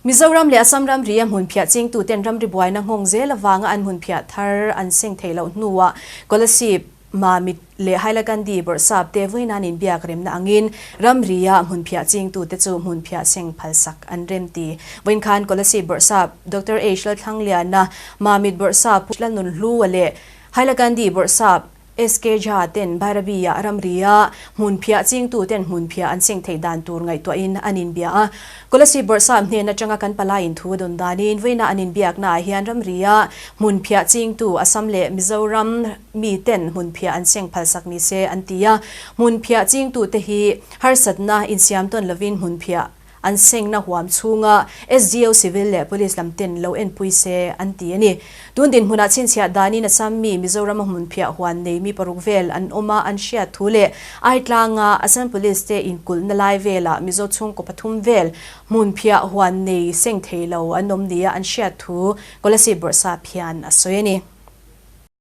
Mizoram leh Assam ramri a hmunphiah chingtuten ramri buaina nghawng zel avanga an hmunphiah thar an seng theih loh hnuah Kolasib, Mamit leh Hailakandi bawrhsap te vawiin an inbiak remna angin ramria hmunphiah chingtute chu hmunphiah seng phalsak an rem ti. Vawiin khan Kolasib bawrhsap Doctor H Lalthlangliana, Mamit bawrhsap Lalnunhlua leh Hailakandi bawrhsap SK Jha ten Bairabi-ah ramria hmunphiah chingtuten hmunphiah an seng theih dan tur ngaihtuahin an inbia a. Kolasib bawrhsap hnen atanga kan palaiin thu a dawn danin vawiina an inbiaknaah hian ramria hmunphiah chingtu Assam leh Mizoram miten hmunphiah an seng phalsak ni se an ti a. Hmunphiah chingtute hi harsatna insiam tawn lovin hmunphiah An sengna huam chhunga SDO Civil leh Police lam ten lo enpui se an ti a ni. Tun dinhmunah chhinchhiah danin Assam mi Mizorama hmunphiah huan nei mi paruk vel an awm a, an hriat thu leh Aitlanga Assam Police te inkulhna lai velah Mizo chhungkaw pathum vel hmunphiah huan nei seng thei lo an awm nia an hriat thu Kolasib Bawrhsap hian a sawi a ni.